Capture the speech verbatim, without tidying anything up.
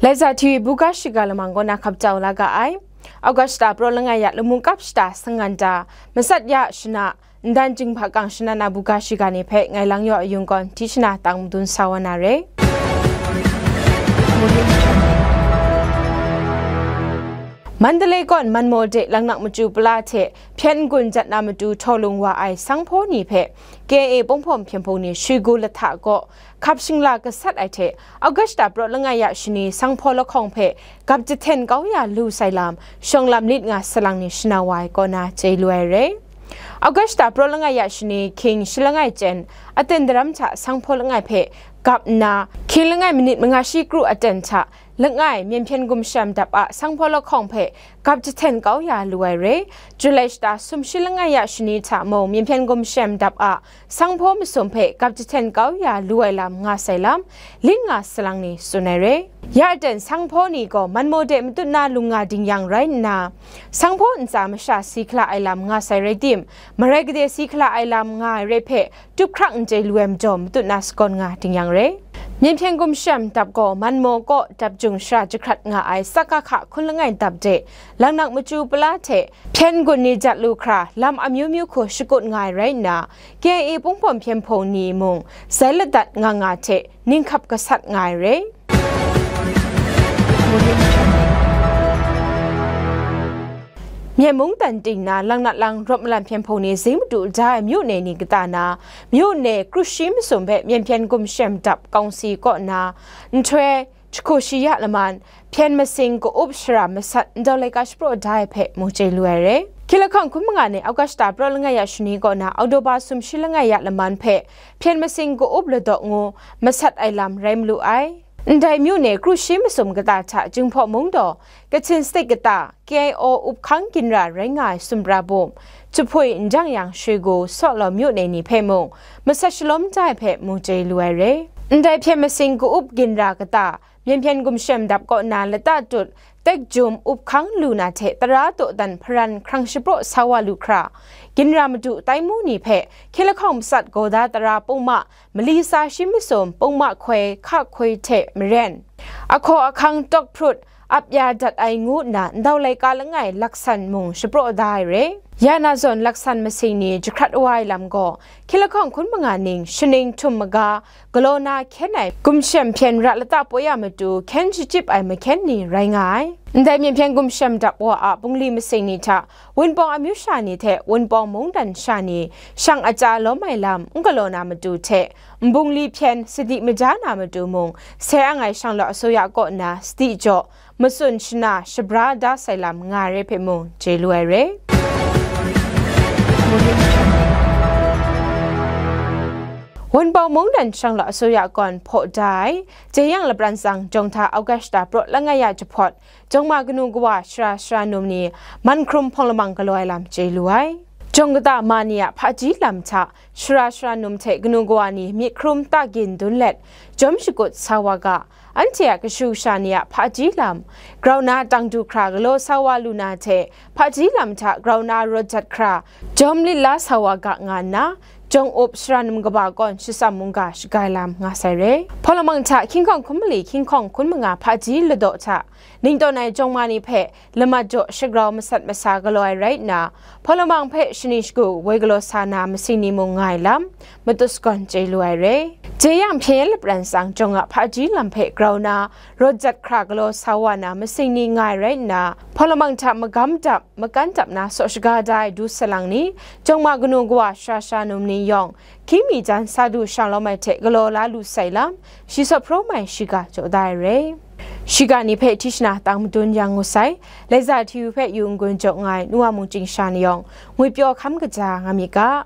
Laiza T V buga shiga lamang kaw na hkap jau la ga ai. Augusta praw langai ya lamu kap shata sanganta, masat ya shana, ndan jinghpa kang shana na buga shiga ni hpe ngai lang yaw ayung kawn tishana tang madun sa wa na re. Mandalay kawn Manmaw de langnak machyu pala hte hpyen n-gun jat na matu htawlung wa ai sanghpaw ni hpe K I A Pawng Hpawm Hpyen Hpung ni Shrigu lahta kaw hkap shingla gasat ai hte, Augusta praw langai ya shani sanghpaw lahkawng hpe gap jahten kau ya lu sai lam, shawng lam lit nga salang ni shana wa ai kaw na chye lu ai re. Augusta praw langai ya shani hkying shi langai chyen, aten daram hta sanghpaw langai hpe gap nna, hkying langai minit manga shi kru aten hta langai, Myen Hpyen Gumshem Dap a sanghpaw lahkawng hpe gap jahten kau ya lu ai re. Julai shata sum shi langai ya shani hta mung, Myen Hpyen Gumshem Dap a sanghpaw masum hpe gap jahten kau ya lu ai lam nga sai lam, lit nga salang ni tsun ai re. Ya aten sanghpaw ni gaw Manmaw de matut na lung nga ding yang rai nna, sanghpaw ntsa masha si hkala ai lam nga sai rai tim, marai gade si hkala ai lam nga ai re hpe, tup hkrak n chye lu ai majaw matut na sagawn nga ding yang re. Myen Hpyen Gumshem Dap gaw Manmaw kaw dap jung shara jahkrat nga ai Sakakha hkun langai dap de, langnak machyu pala hte hpyen n-gun ni jat lu hkra lam amyu myu hku shakut nga ai rai nna, K I A Pawng Hpawm Hpyen Hpung ni mung zai ladat nga nga hte ninghkap gasat nga ai re. Myen mungdan ting na langnat lang rawt malan hpyen hpung ni zing madu da ai myu ne ni kata na, myu ne kru shi masum hpe Myen Hpyen Gumshem Dap Kawngsi kaw na, nhtoi jahku shi ya laman, hpyen masing ka-up shara masat ndau laika shapraw da ai hpe mu chye lu ai re. Hkying lahkawng hkun manga ni Augusta praw langai ya shani kaw na, Oktoba sum shi langai ya laman hpe hpyen masing ka-up ladaw ngu masat ai lam rai malu ai. Ndai myu ne kru shi masum kata hta Jinghpaw Mungdaw, Kachin State kata, K I O up hkang ginra rai nga ai Sumprabum, Jahpui, Njang Yang, Shrigu, Sawlaw myu ne ni hpe mung masat shalawm da ai hpe mu chye lu ai re. Ndai hpyen masing ka-up ginra kata, Myen Hpyen Gumshem Dap kaw na lata tut, tek jum up hkang lu na hte tara dawdan hparan hkrang shapraw sa wa lu hkra, ginra madu tai mu ni hpe hkying lahkawng matsat gaw da tara pungma mali tsa shi masum pungma hkoi hka hkoi hte maren, ahkaw ahkang tawk hprut ap ya dat ai ngu nna ndau laika langai laksan mung shapraw da ai re. Ya na zawn laksan masing ni jahkrat wa ai lam gaw, hkying lahkawng hkun manga ning shaning htum maga galaw na hkyen ai gumshem hpyen ra lata poi a matu hkyen shachyip ai mahkyen ni rai nga ai. Ndai Myen Hpyen Gumshem Dap wa a bungli masing ni hta Wunpawng amyu sha ni hte Wunpawng mungdan sha ni shang aja lawm ai lam n galaw na matu hte, nbungli hpyen sadi maja na matu mung, sai ang ai Shanglawt Asuya kaw nna sadi jaw, matsun shana shabra da sai lam nga ai re hpe mung chye lu ai re. Wunpawng mungdan Shanglawt Asuya kawn hpaw da ai, jeyang lapran tsang jawng hta Augusta praw langai ya jahpawt, jawng ma kanu kawa shara shara num ni man hkrum hpawng lamang galaw ai lam chye lu ai. Jawng kata ma ni a hpaji lam hta shara shara num hte kanu kawa ni myit hkrum ta gin dun let, jawm shakut sa wa ga, anhte a kashu kasha ni a hpaji lam, grau na tang du hkra galaw sa wa lu na hte, hpaji lam hta grau na rawt jat hkra, jawm lit la sa wa ga nga nna, jawng up shara num kaba kawn shatsam mungga shaga ai lam nga sai re. Hpawng lamang hta hkying hkawng hkun mali hkying hkawng hkun manga hpaji ladaw hta, ning tawn ai jawng ma ni hpe lamat jaw shagrau masat masa galaw ai rai nna, hpawng lamang hpe shani shagu woi galaw sa na masing ni mung nga ai lam, matut sagawn chye lu ai re. Jeyang hpyen lapran tsang jawng a hpaji lam hpe grau na rawt jat hkra galaw sa wa na masing ni nga ai rai nna, hpawng lamang hta magam dap, makan dap na saw shaga da ai du salang ni, jawng ma kanu kawa shara shara num ni yawng, hkying mi jan sa du shang lawm ai hte galaw la lu sai lam, shi sawt hprawm ai shiga jaw da ai re. Shiga ni hpe tishana tang madun yang ngu sai, Laiza T V hpe yu n-gun jaw nga ai Nu Wa Mung Chying sha ni yawng, ngwipyaw hkam kaja nga myit ga.